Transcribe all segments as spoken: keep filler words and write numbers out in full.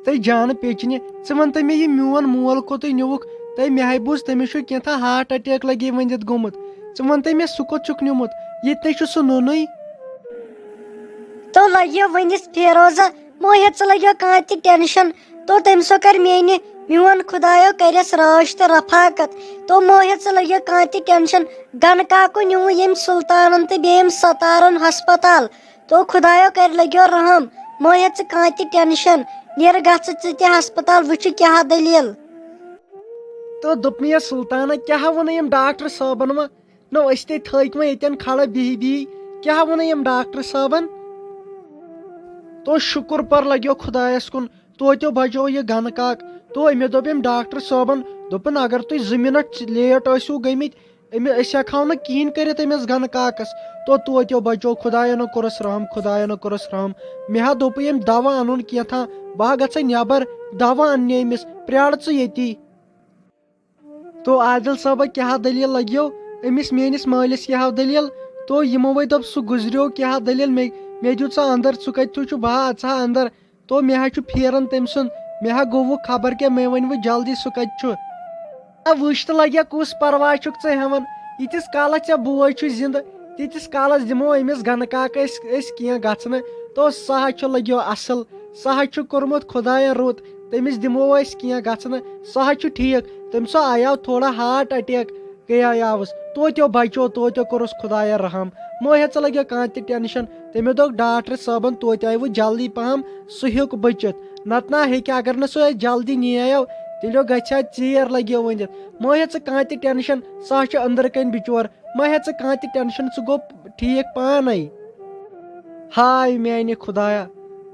تہٕ جانہٕ پیچنہِ، ژٕ وَن تہٕ مےٚ، یہِ میون مول کوٚتُے نیوٗکھ؟ تہٕ مےٚ ہاے بوٗز، تٔمِس چھُ کینٛژھا ہارٹ اٹیک لگے ؤنِتھ گوٚمُت۔ ژٕ وَن تہٕ مےٚ، سُہ کوٚت چھُکھ نیوٗمُت؟ ییٚتہِ نَے چھُ سُہ نوٚنُے۔ تو لگیو ؤنِس فیروزہ، مو ہیٚژ لگیو کانٛہہ تہِ ٹینشن۔ تو تٔمۍ سو کر میانہِ، میون خدایو کرٮ۪س رٲچھ تہٕ رفاقت۔ تو مو ہیٚژ لگیو کانٛہہ تہِ ٹینشن۔ گنہٕ کاکو نیوٗ ییٚمۍ سلطانن تہٕ بیٚیہِ ییٚمۍ ستارن ہسپتال۔ تو خدایو کر لگیو رحم، مو ہیٚژ کانٛہہ تہِ ٹینشن۔ نیر گژھ ژٕ تہِ ہسپتال، وٕچھ کیٛاہ دٔلیٖل۔ تو دوٚپ مےٚ، یَس سلطانہ، کیٛاہ ووٚنُے ییٚمۍ ڈاکٹر صٲبن وۄنۍ؟ نو أسۍ تے تھٲکۍ وۄنۍ ییٚتٮ۪ن کھڑا بِہی بِہی۔ کیٛاہ ووٚنُے ییٚمۍ ڈاکٹر صٲبن؟ تو شُکُر پر لگیو خدایس کُن، توتیو بچو یہِ گنہٕ کاک۔ تو أمۍ دوٚپ ییٚمۍ ڈاکٹر صٲبن، دوٚپُن، اگر تُہۍ زٕ منٹ لیٹ ٲسِو گٔمٕتۍ، أمۍ، أسۍ ہٮ۪کہٕ ہاو نہٕ کِہیٖنۍ کٔرِتھ أمِس گنہٕ کاکس۔ تو توتیو بچو، خدایانو کوٚرُس رحم، خدایانو کوٚرُس رحم۔ مےٚ ہا دوٚپُے ییٚمۍ دوا انُن کینٛژھا، بہٕ ہا گژھے نٮ۪بر، دوا اننہِ أمِس، پرٛار ژٕ ییٚتی۔ تو عادل صٲبہ، کیٛاہ دٔلیٖل لگیو أمِس میٲنِس مٲلِس، کیٛاہ دٔلیٖل؟ تو یِمو وَے دوٚپ، سُہ گُزریو، کیٛاہ دٔلیٖل؟ مےٚ، مےٚ دیُت سُہ اندر، ژٕ کتہِ تھُو چھُ، بہٕ ہا اژٕ ہا اندر۔ تو مےٚ ہا چھُ پھیران تٔمۍ سُنٛد، مےٚ ہا گوٚوُکھ خبر کیٛاہ، مےٚ ؤنۍ وٕ جلدی سُہ کتہِ چھُ۔ آ، وٕچھ تہٕ لگیا، کُس پرواے چھُکھ ژٕ ہٮ۪وان؟ ییٖتِس کالس ژےٚ بوے چھُ زِندٕ، تیٖتِس کالس دِمو أمِس گنہٕ کاکس أسۍ، أسۍ کینٛہہ گژھنہٕ۔ تو سُہ ہا چھُ لگیو اصل، سُہ ہا چھُ کوٚرمُت خداین رُت، تٔمِس دِمو أسۍ کینٛہہ گژھنہٕ، سُہ ہا چھُ ٹھیٖک۔ تٔمِس ہا آیاو تھوڑا ہارٹ اٹیک، گٔیاوُس۔ توتیو بچو، توتیو کوٚرُس خدایا رحم۔ مو ہیٚژ لگیو کانٛہہ تہِ ٹینشن۔ تٔمۍ دوٚپ ڈاکٹر صٲبن، توتہِ آیہِ وۄنۍ جلدی پہم، سُہ ہیوٚک بٔچِتھ۔ نتہٕ نا ہیٚکہِ، اگر نہٕ سُہ اَسہِ جلدی نِیایو، تیٚلہِ گژھِ ہا ژیر لگیو ؤنِتھ۔ مو ہیٚژ کانٛہہ تہِ ٹینشن، سُہ ہا چھُ أنٛدرٕ کنہِ بِچور۔ مہ ہیٚژ کانٛہہ تہِ ٹینشن، ژٕ گوٚو ٹھیٖک پانے۔ ہاے میانہِ خدایا،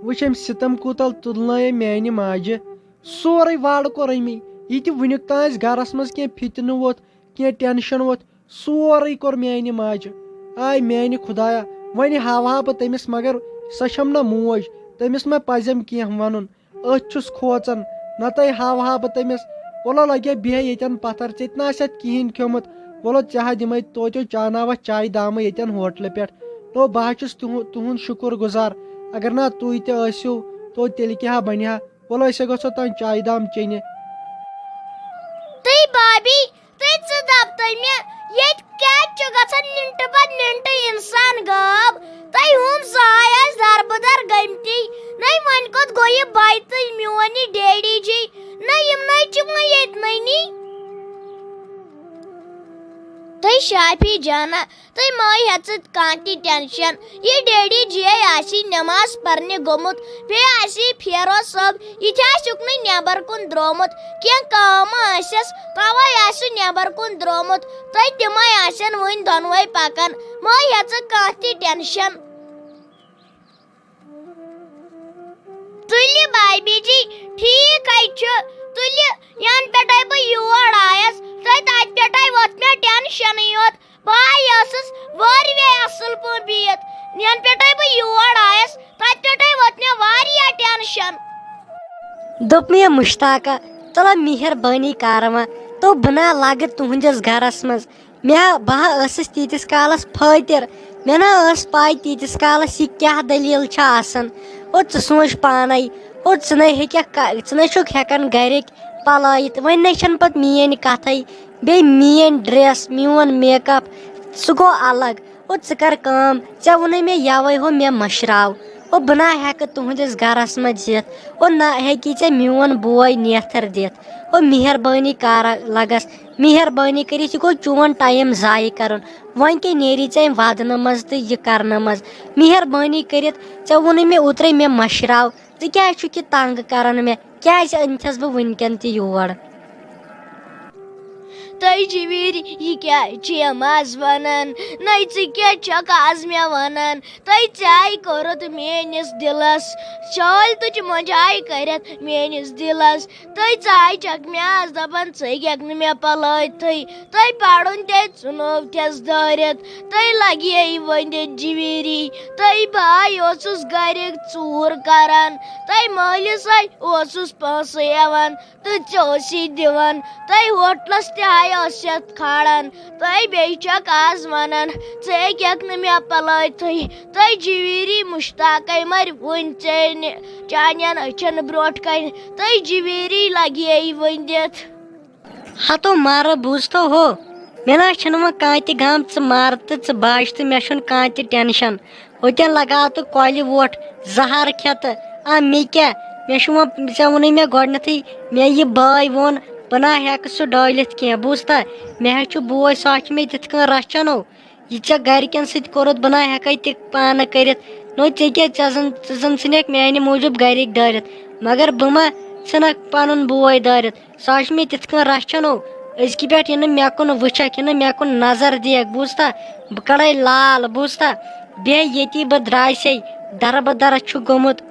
وٕچھ أمۍ ستم کوٗتاہ تُلنٲے میانہِ ماجہِ۔ سورُے وارٕ کوٚر أمی۔ یہِ تہِ وٕنیُک تام اَسہِ گرس منٛز کینٛہہ فِتنہٕ ووٚتھ، کینٛہہ ٹینشن ووٚتھ، سورُے کوٚر میانہِ ماجہِ۔ آے میانہِ خدایا، وۄنۍ ہاوہا بہٕ تٔمِس، مگر سۄ چھم نہ موج، تٔمِس ما پزٮ۪م کینٛہہ ونُن۔ أتھۍ چھُس کھوژان، نتہٕ ہاوہا بہٕ تٔمِس۔ وَلہٕ لگے بیٚہہ ییٚتٮ۪ن پتھر، ژےٚ تہِ نہ آسہِ اَتھ کِہیٖنۍ کھیوٚمُت۔ وَلہٕ ژےٚ ہا دِمے، توتہِ چاناوَتھ چایہِ دامہٕ ییٚتٮ۪ن ہوٹلہٕ پٮ۪ٹھ۔ تو بہٕ ہا چھُس تُہُنٛد، تُہُنٛد شُکُر گُزار۔ اگر نہ تُہۍ تہِ ٲسِو، تو تیٚلہِ کیٛاہ ہا بنہِ ہا؟ وَلہٕ أسۍ ہا گژھو تام چایہِ دام چیٚنہِ۔ تُہۍ بابی، تُہۍ ژٕ دَپ تہٕ مےٚ، ییٚتہِ کیٛازِ چھُ گژھان مِنٹہٕ پتہٕ مِنٹہٕ اِنسان غٲب؟ تۄہہِ ہُم زٕ آے اَسہِ دربٕدر گٔمتی۔ نَے وۄنۍ کوٚت گوٚو یہِ بایتُل میون یہِ ڈیڈی جی؟ نَے یِم نَے چھِ وۄنۍ ییٚتہِ نٕے نی۔ تُہۍ شافی جانا، تُہۍ مہ ہیٚژٕ کانٛہہ تہِ ٹینشن۔ یہِ ڈیڈی جی آسہِ نماز پرنہِ گوٚمُت، بیٚیہِ آسہِ فیروز صٲب، یہِ تہِ آسہِ اُکنُے نٮ۪بر کُن درٛومُت۔ کینٛہہ کٲم آسٮ۪س، توے آسہِ سُہ نٮ۪بر کُن درٛومُت۔ تہٕ تِمے آسن وُنہِ دۄنوے پکان۔ مہ ہیٚژٕ کانٛہہ تہِ ٹینشن۔ تُلہِ بابی جی، ٹھیٖک ہے چھُ۔ تُلہِ، ینہٕ پٮ۪ٹھے بہٕ یور آیس، تہٕ تتہِ پٮ۪ٹھے ووٚتھ مےٚ ٹینشنٕے یوت۔ بہٕ ہاے ٲسٕس وٲروے اصل پٲٹھۍ بِہِتھ۔ ینہٕ پٮ۪ٹھے بہٕ یور آیس، تتہِ پٮ۪ٹھے ووٚتھ مےٚ واریاہ ٹینشن۔ دوٚپ مےٚ مشتاقہ، تلہ مہربٲنی کر وۄنۍ، تو بہٕ نا لگہٕ تُہنٛدِس گرس منٛز۔ مےٚ ہا، بہٕ ہا ٲسٕس تیٖتِس کالس فٲطر، مےٚ نا ٲس پاے تیٖتِس کالس یہِ کیٛاہ دٔلیٖل چھِ آسان۔ او ژٕ سونٛچ پانے، او ژٕ نے ہیٚککھ کا-، ژٕ نے چھُکھ ہٮ۪کان گرِکۍ پلٲیِتھ، وۄنۍ نے چھنہٕ پتہٕ میٲنۍ کتھے، بیٚیہِ میٲنۍ ڈریس، میون میک اپ، سُہ گوٚو الگ۔ او ژٕ کر کٲم، ژےٚ ووٚنُے مےٚ یوے ہو مےٚ مٔشراو۔ او بہٕ نا ہٮ۪کہٕ تُہنٛدِس گرس منٛز یِتھ۔ او نہ ہیٚکی ژےٚ میون بوے نیتھر دِتھ۔ او مہربٲنی کر لگس، مہربٲنی کٔرِتھ، یہِ گوٚو چون ٹایم ضایع کرُن۔ وۄنۍ کیٛاہ نیری ژےٚ امہِ ودنہٕ منٛز تہٕ یہِ کرنہٕ منٛز؟ مہربٲنی کٔرِتھ، ژےٚ ووٚنُے مےٚ اوترے مےٚ مٔشراو۔ ژٕ کیٛازِ چھُکھ یہِ تنٛگ کران مےٚ؟ کیٛازِ أنۍتھس بہٕ وٕنکٮ۪ن تہِ یور؟ تۄہہِ جویٖر، یہِ کیٛاہ چھِ یِم آز وَنان؟ نَے ژٕ کیٛاہ چھَکھ آز مےٚ وَنان؟ تۄہہِ ژےٚ آیہِ کوٚرُتھ میٛٲنِس دِلَس، شال تُج مۄنجہِ آیہِ کٔرِتھ میٛٲنِس دِلَس۔ تۄہہِ ژےٚ آیہِ چھَکھ مےٚ آز دَپان، ژٕ ہیٚکَکھ نہٕ مےٚ پَلٲوِتھٕے۔ تۄہہِ پَرُن تہِ ژھُنوو تھٮ۪س دٲرِتھ۔ تۄہہِ لَگیے وۄنۍ جویٖری۔ تۄہہِ بہٕ اوسُس گَرِ ژوٗر کَران۔ تۄہہِ مٲلِس سۭتۍ اوسُس پونٛسہٕ ہٮ۪وان تہٕ ژےٚ اوسی دِوان۔ تۄہہِ ہوٹلَس تہِ ٲس یَتھ کھالان۔ تہٕ بیٚیہِ چھَکھ آز وَنان، ژٕ ہیٚکَکھ نہٕ مےٚ پَلٲوتھٕے۔ تہٕ جویٖری مُشتاقَے مَرِ وُنہِ ژےٚ نہِ-، چانٮ۪ن أچھَن برٛونٛٹھ کَنہِ۔ تہٕ جویٖری لَگہِ یے ؤنِتھ۔ ہتو مارٕ بوٗزتو ہو، مےٚ نہ چھُنہٕ وۄنۍ کانٛہہ تہِ غم، ژٕ مر تہٕ ژٕ بچ تہٕ مےٚ چھُنہٕ کانٛہہ تہِ ٹینشن۔ ہوٚتٮ۪ن لگاو تہٕ کۄلہِ وۄٹھ زہر کھٮ۪تہٕ۔ آ، مےٚ کیٛاہ؟ مےٚ چھُ وۄنۍ، ژےٚ ووٚنُے مےٚ گۄڈٕنٮ۪تھٕے، مےٚ یہِ بٲے ووٚن، بہٕ نہ ہٮ۪کہٕ سُہ ڈٲلِتھ کینٛہہ، بوٗزتھا؟ مےٚ حظ چھُ بوے، سُہ حظ چھُ مےٚ تِتھ کٔنۍ رچھان ہو۔ یہِ ژےٚ گرِکٮ۪ن سۭتۍ کوٚرُتھ، بہٕ نہ ہٮ۪کَے تہِ پانہٕ کٔرِتھ۔ نو ژےٚ کیٛاہ، ژےٚ زَن، ژٕ زَن ژھٕنکھ میٛانہِ موٗجوٗب گرِکۍ دٲرِتھ، مگر بہٕ ما ژھٕنکھ پَنُن بوے دٲرِتھ؟ سُہ حظ چھُ مےٚ تِتھ کٔنۍ رَچھان ہو۔ أزکہِ پٮ۪ٹھ یہِ نہٕ مےٚ کُن وٕچھکھ، یہِ نہٕ مےٚ کُن نظر دِیَکھ، بوٗزتھا؟ بہٕ کَڑَے لال، بوٗزتھا؟ بیٚہہ ییٚتی، بہٕ درٛایسے، دَربہٕ دَرَس چھُ گوٚمُت۔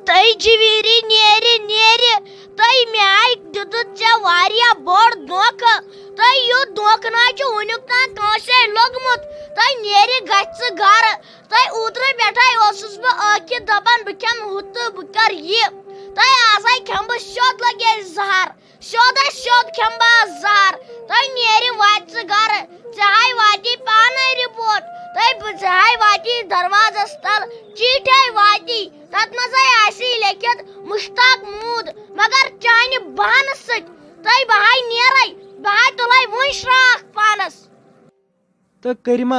تہٕ جویٖری نیرِ، نیرِ، تہٕ مےٚ آیہِ دیُتُتھ ژےٚ واریاہ بوٚڑ دھوکہٕ۔ تہٕ یُتھ دھوکہٕ نہ چھُ وٕنیُک تام کٲنٛسے لوٚگمُت۔ تہٕ نیرِ گژھِ ژٕ گرٕ۔ تہٕ اوترٕ پٮ۪ٹھَے اوسُس بہٕ ٲکھِتھ دَپان، بہٕ کھٮ۪مہٕ ہُہ تہٕ بہٕ کَرٕ یہِ۔ تہٕ آز ہَے کھٮ۪مہٕ بہٕ سیوٚد لَگہِ اَسہِ زَہر۔ سیوٚد ہَے سیوٚد کھٮ۪مہٕ بہٕ آز زَہر۔ تہٕ نیرِ واتہِ ژٕ گرٕ۔ ژےٚ ہَے واتی پانَے رِپورٹ۔ تہٕ بہٕ، ژےٚ ہَے واتی دروازَس تَل۔ چیٖٹھۍ ہَے واتی۔ تَتھ منٛز ہَے آسی لیکھِتھ مُشتاق موٗد، مگر چانہِ بہانہٕ سۭتۍ۔ تہٕ بہٕ ہَے نیرَے، بہٕ ہَے تُلَے وٕنۍ شرٛاکھ پانَس۔ تہٕ کریمہ،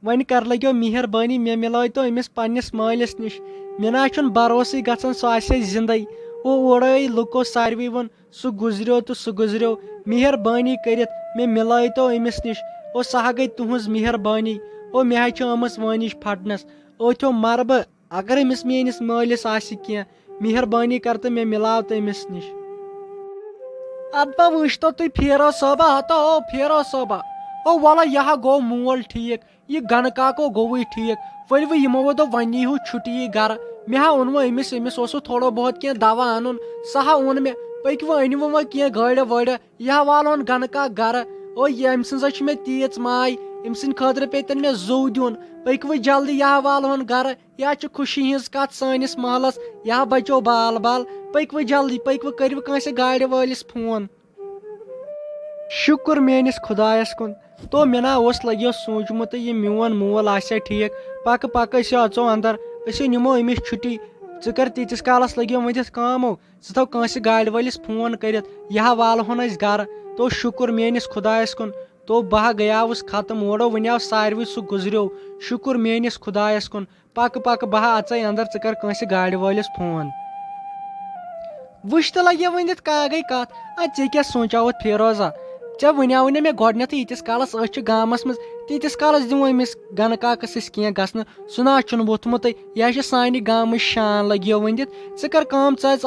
وۄنۍ کر لگیو مہربٲنی، مےٚ مِلٲوتو أمِس پننِس مٲلِس نِش۔ مےٚ نہ چھُنہٕ بروسٕے گژھان سُہ آسہِ ہے زندے۔ او اورے لُکو ساروی ووٚن، سُہ گُزریو تہٕ سُہ گُزریو۔ مہربٲنی کٔرِتھ مےٚ مِلٲوتو أمِس نِش۔ او سۄ ہا گٔے تُہنٛز مہربٲنی۔ او مےٚ حظ چھِ آمٕژ وٲنِج پھٹنس۔ ٲتھیو مرٕ بہٕ۔ اگر أمِس میٲنِس مٲلِس آسہِ کینٛہہ، مہربٲنی کر تہٕ مےٚ مِلاو تہٕ أمِس نِش۔ ادٕ پا وٕچھتو تُہۍ پھیرو صٲبہ، ہتو او پھیرو صٲبہ۔ او وَلہ، یہِ ہا گوٚو مول ٹھیٖک، یہِ گنہٕ کاکو گوٚوُے ٹھیٖک۔ ؤلِو یِمو دوٚپ وۄنۍ یی ہُہ چھُٹی یی گرٕ۔ مےٚ ہا اوٚن وۄنۍ أمِس، أمِس اوسُس تھوڑا بہت کینٛہہ دوا اَنُن، سُہ ہا اوٚن مےٚ۔ پٔکۍ وۄنۍ أنِو وۄنۍ کینٛہہ گٲڑۍ وٲڑۍ، یہِ ہا والہون گنہٕ کاک گرٕ۔ او یہِ أمۍ سٕنٛز حظ چھِ مےٚ تیٖژ ماے، أمۍ سٕنٛدِ خٲطرٕ پیٚتن مےٚ زُو دیُن۔ پٔکۍ وۄنۍ جلدی، یہِ ہا والہون گرٕ۔ یا چھِ خوشی ہٕنٛز کتھ سٲنِس محلس، یا بچو بال بال۔ پٔکۍ وۄنۍ جلدی، پٔکۍ وۄنۍ، کٔرِو کٲنٛسہِ گاڑِ وٲلِس فون۔ شُکُر میٲنِس خۄدایس کُن، تو مےٚ نا اوس لگیو سوٗنٛچمُتٕے یہِ میون مول آسہِ ہا ٹھیٖک۔ پکہٕ پکہٕ، أسۍ اژو اندر، أسۍ نِمو أمِس چھُٹی۔ ژٕ کر تیٖتِس کالس لگیو ؤنِتھ کٲم ہو، ژٕ تھاو کٲنٛسہِ گاڑِ وٲلِس فون کٔرِتھ، یہِ ہا والہون أسۍ گرٕ۔ تو شُکُر میٲنِس خۄدایس کُن، تو بہٕ ہا گٔیاوُس ختم، اورو وٕنیو ساروٕے سُہ گُزریو۔ شُکُر میٲنِس خۄدایس کُن۔ پکہٕ پکہٕ، بہٕ ہا اژے اندر، ژٕ کر کٲنٛسہِ گاڑِ وٲلِس فون۔ وٕچھ تہٕ لگے ؤنِتھ کاگے کتھ۔ ادٕ ژےٚ کیٛاہ سونٛچاوُتھ فیروزا؟ ژےٚ ونیاوُے نہ مےٚ گۄڈنیتھٕے، ییٖتِس کالس أسۍ چھِ گامس منٛز، تیٖتِس کالس دِمو أمِس گنہٕ کاکس أسۍ کینٛہہ گژھنہٕ۔ سُہ نہ حظ چھُنہٕ ووٚتھمُتٕے، یہِ حظ چھِ سانہِ گامٕچ شان، لگیو ؤنِتھ۔ ژٕ کر کٲم، ژٕ اژ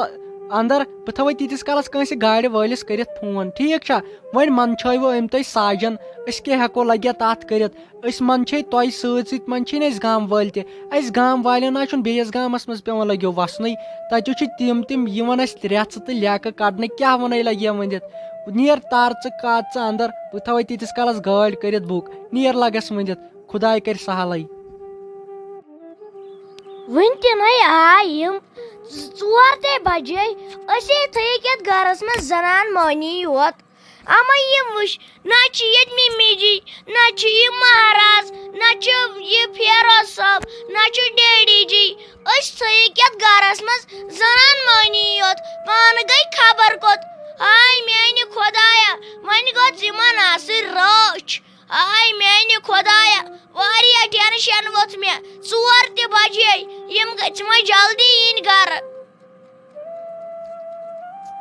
اندر، بہٕ تھاوے تیٖتِس کالس کٲنٛسہِ گاڑِ وٲلِس کٔرِتھ فون، ٹھیٖک چھا؟ وۄنۍ منٛدچھٲیوٕ أمۍ تۄہہِ ساجن، أسۍ کیٛاہ ہٮ۪کو لگہِ تتھ کٔرِتھ؟ أسۍ منٛدچھے تۄہہِ سۭتۍ سۭتۍ، منٛدچھے نہٕ أسۍ گام وٲلۍ تہِ۔ اَسہِ گام والٮ۪ن نہ چھُنہٕ بیٚیِس گامس منٛز پٮ۪وان لگیو وسنُے۔ تتہِ چھِ تِم تِم یِوان اَسہِ رٮ۪ژٕ تہٕ لیٚکہٕ کڑنہٕ، کیٛاہ ونے لگہِ ؤنِتھ؟ نیر تر ژٕ، کر ژٕ اندر، بہٕ تھاوے تیٖتِس کالس گٲڑۍ کٔرِتھ بُک۔ نیر لگس ؤنِتھ، خداے کرِ سہلٕے۔ وٕنہِ تہِ نَے آے یِم۔ ژور تے بجے۔ أسے تھٲیِکھ یَتھ گرس منٛز زنان مٔہنی یوت۔ اما یِم وٕچھ، نہ چھِ ییٚتہِ مِمی جی، نہ چھُ یہِ مہراز، نہ چھُ یہِ فیروز صٲب، نہ چھُ ڈیڈی جی۔ أسۍ تھٲیِکھ یَتھ گرس منٛز زنان مٔہنی یوت، پانہٕ گٔے خبر کوٚت۔ ہاے میانہِ خۄدایا، وۄنۍ گٔژھ یِمن آسٕنۍ رٲچھ۔ ہاے میانہِ خۄدایا، واریاہ ٹینشن ووٚتھ مےٚ۔ ژور تہِ بجے، یِم گٔژھۍ وۄنۍ جلدی یِنۍ گرٕ۔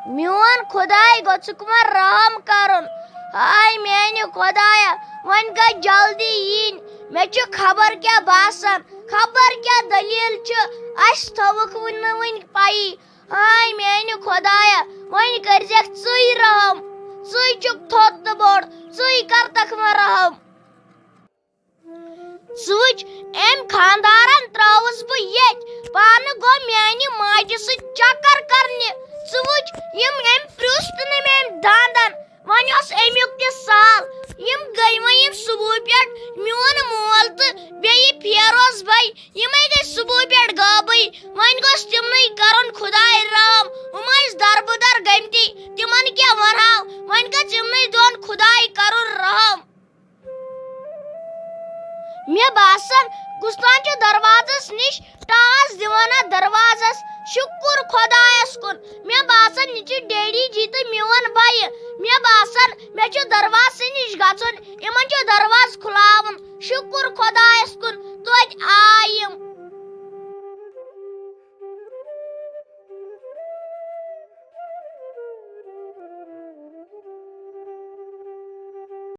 میون خداے گوٚژھُکھ وۄنۍ رحم کرُن۔ ہاے میانہِ خدایا، وۄنۍ گژھ جلدی یِنۍ۔ مےٚ چھُ خبر کیٛاہ باسان، خبر کیٛاہ دٔلیٖل چھِ۔ اَسہِ تھٲوٕکھ وٕنہِ نہٕ وٕنہِ پَیی۔ ہاے میانہِ خدایا، وۄنۍ کٔرزٮ۪کھ ژٕے رحم۔ ژٕے چھُکھ تھوٚد تہٕ بوٚڑ، ژٕے کرتکھ وۄنۍ رحم۔ ژٕ وٕچھ، أمۍ خاندارن ترٲوٕس بہٕ ییٚتۍ۔ پانہٕ گوٚو میانہِ ماجہِ سۭتۍ چکر کرنہِ۔ ژٕ وٕچھ، یِم أمۍ پرٛژھ تہٕ نہٕ مےٚ أمۍ داندن۔ وۄنۍ اوس اَمیُک تہِ سہل۔ یِم گٔے وۄنۍ یِم صبحہٕ پٮ۪ٹھ، میون مول تہٕ بیٚیہِ فیروز بھاے، یِمے گٔے صبحہٕ پٮ۪ٹھ غٲبٕے۔ وۄنۍ گوٚژھ تِمنٕے کرُن خداے رحم۔ یِم ٲسۍ دربٕدر گٔمتی، تِمن خۄدایَس کُن توتہِ آے یِم۔